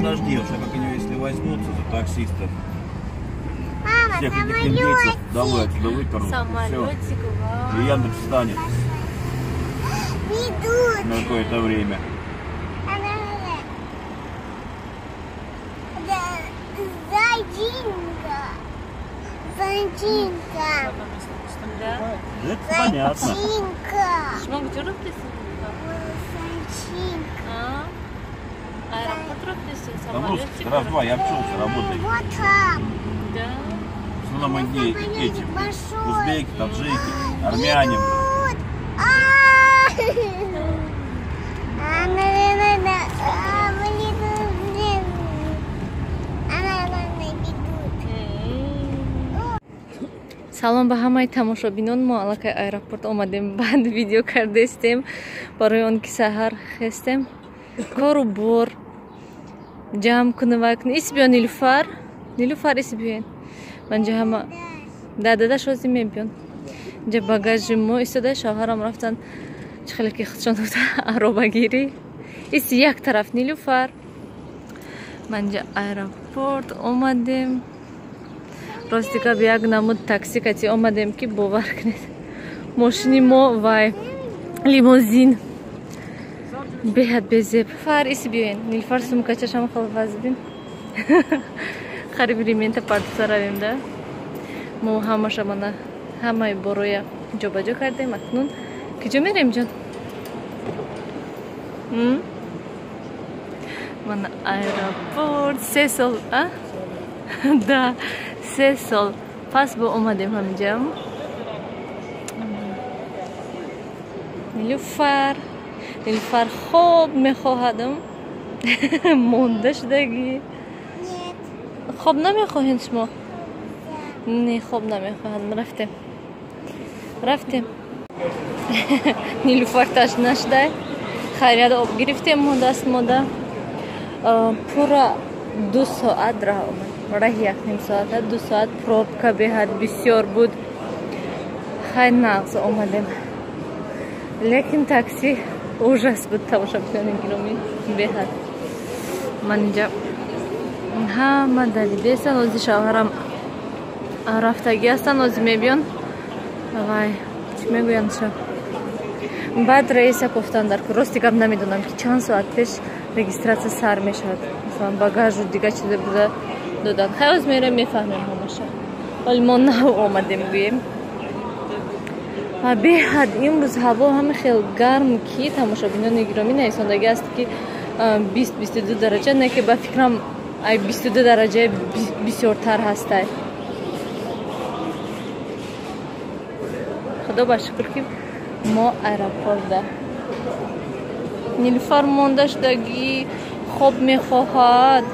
Подожди, вообще как они если возьмутся за таксистов. Мама, всех этих индейцев домой отсюда выпернут. Самолетик, вау. И Яндекс встанет. Идут. На какое-то время. Зайчинка. Зайчинка. Да. Это понятно. Зайчинка. Зайчинка. Там русский, раз-два, я обчелся, работай. Вот там. Да. В основном одни эти, узбеки, таджики, армяне. Салом ба ҳамаи тамошобинон. Мо аллакай аэропорт омадем, баъд видео кардестем барои он ки саҳар хестем, кору бор ҷамъ кунавай кун. Ис биё, Нилуфар, Нилуфар, ис биёен. Манҷа ҳама да дадаш ҳозир мебиён. Инҷа багажи мо истода, шавҳарам рафтан, чӣ хеле ки худшон гуфта, аробагирӣ. Ис як тараф, Нилуфар. Манҷа аэропорт омадем. Рости гап, як намуд такси кати омадем, ки бовар кунед, мошини мо вай лимузин беҳад безеб. Фар, иси биёен. Нилфар сумкачашам хел вазбин. Хариб ремента партуса равем да. Мо ҳамаша мана ҳамаи бороя ҷобаҷо кардем. Акнун киҷо мерем, ҷон? Мана аэропорт 3 сол, а? Да, 3 сол пас бо омадем ҳаминҷа. Нилуфар, Нилуфар хоб мехоҳадам, монда шудагӣ. Хоб намехоҳед шумо? Не, хоб намехоҳад. Рафтем, рафтем. Нилуфар ташна шудай. Хайрият, об гирифтем мо даст мода. Пурра 2 соат раҳ омад, раҳи як ним соата, 2 соат пробка беҳад бисёр буд. Хай, нағз омадем, лекин такси ужас буд, тамошобинони гиромӣ, беҳад. Ман инҷа ҳама давидесан, ози шавҳарам рафтагӣ ҳастанд, ози мебиён. Вай, чӣ мегӯянд ша, баъд рейса гуфтан дар. Рости гап, намедонам, ки чанд соат пеш регистрация сар мешавад, масалан, багажу дига чизе буда додан. Хай, оз мерем, мефаҳмем ҳамаша. Вале мо нав омадем, гӯем. Беҳад имрӯз ҳаво ҳама хел гарм, ки тамошобинони гиромӣ, нависондагӣ аст, ки 20-22 дараҷа, не ки ба фикрам ай 22 дараҷаи бисёртар ҳастай. Худо ба шукр, ки мо аэропорта. Нилуфар монда шудагӣ, хоб мехоҳад,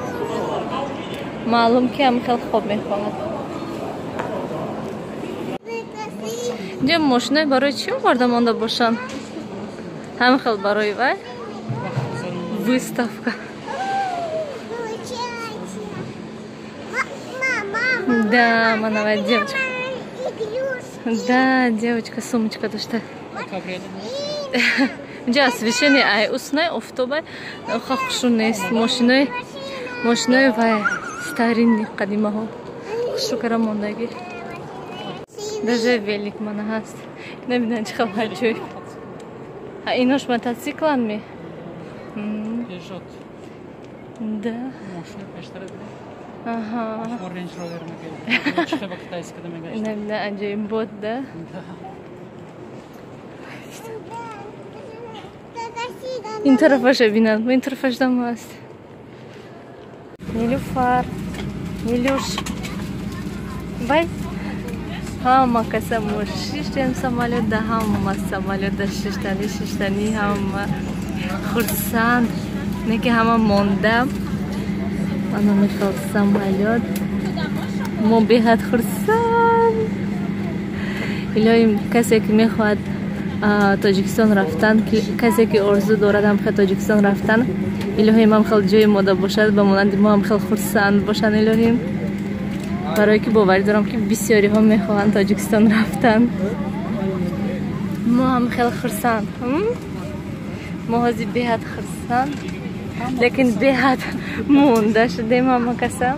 маълум ки ҳам хел хоб мехоҳад. Инҷа мошинои барои чӣ оварда монда бошанд? Ҳама хел барои вай выставка. Да, манавай девочка. Да, девочка сумочка дошта. Инҷа освещение ай уснай офтобай хушрӯ нест. Мошинои вай старинный, қадимаҳо хушрӯ кара мондагӣ. Даже велик мана ҳаст. Набинан, чӣ хел аҷоиб. Инош мотоциклан ми? Да. Аҳа. Набина, аҷоиб бод, да? Ин тарафаша бинанд, ин тарафашдам ҳаст. Нилуфар, Нилюш. Бай. Ҳама каса мо шиштем самолётда, ҳама самолётда шиштани, шиштани, ҳама хурсанд, не ки ҳама монда. Ана мехел самолёт. Мо беҳад хурсанд. Илоҳим, касе ки мехоҳад Тоҷикистон рафтан, касе ки орзу дорад ҳам хел Тоҷикистон рафтан, илоҳим, ҳам хел ҷои мода бошад, ба монанди мо ҳам хел хурсанд бошанд, илоҳим. Барое ки боварӣ дорам, ки бисёриҳо мехоҳанд Тоҷикистон рафтан. Мо ҳам хеле хурсанд, мо ҳозир беҳад хурсанд. Лекин беҳад монда шудем ҳама каса.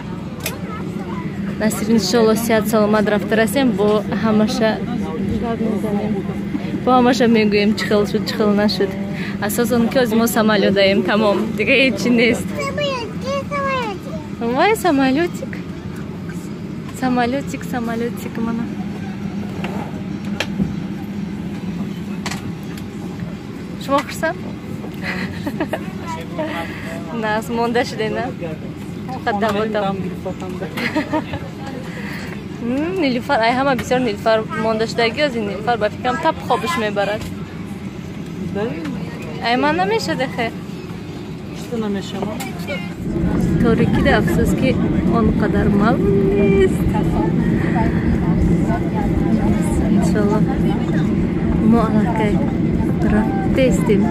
Насиб иншолло сиҳат саломат рафта расем, бо ҳамаша гап мезанем. Бо ҳамаша мегӯем чӣ хел шуд, чӣ хел нашуд. Асос он ки ози мо самолётаем, тамом. Дига ҳеҷ чи нест. Вай самолётик. Самолётик, самолётик мана. Шумо хурсанд? Нас монда шудем, на? Чақадр. Нилуфар, ай ҳама бисёр Нилуфар монда шудаги, ози Нилуфар ба фикрам тап хобиш мебарад. Ай ман намешаде хе. Торикида афсӯс ки он қадар маълум нест. Иншолло мо аллакай рафтестем.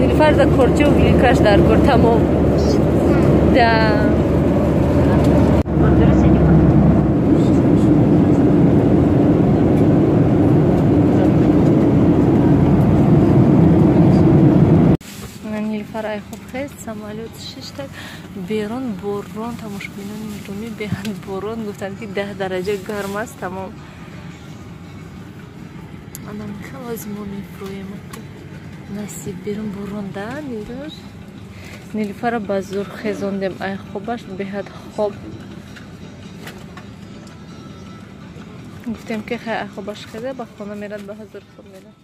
Нилуфар да корча вилкаш дар кор тамом. Да. Нилуфар ай хоб хест, самолёт шиштак, берун борон, тамошобинони миромӣ беҳад борон, гуфтанд ки 10 дараҷа гарм аст, тамом. Анам хелози мо мефурӯем. Насиб берун борон да, Нилуфар. Нилуфарро ба зур хезондем, ай хобаш беҳад хоб. Гуфтем ки хай ай хобаш хеза, ба хона мерад, ба ҳазур хоб мерад.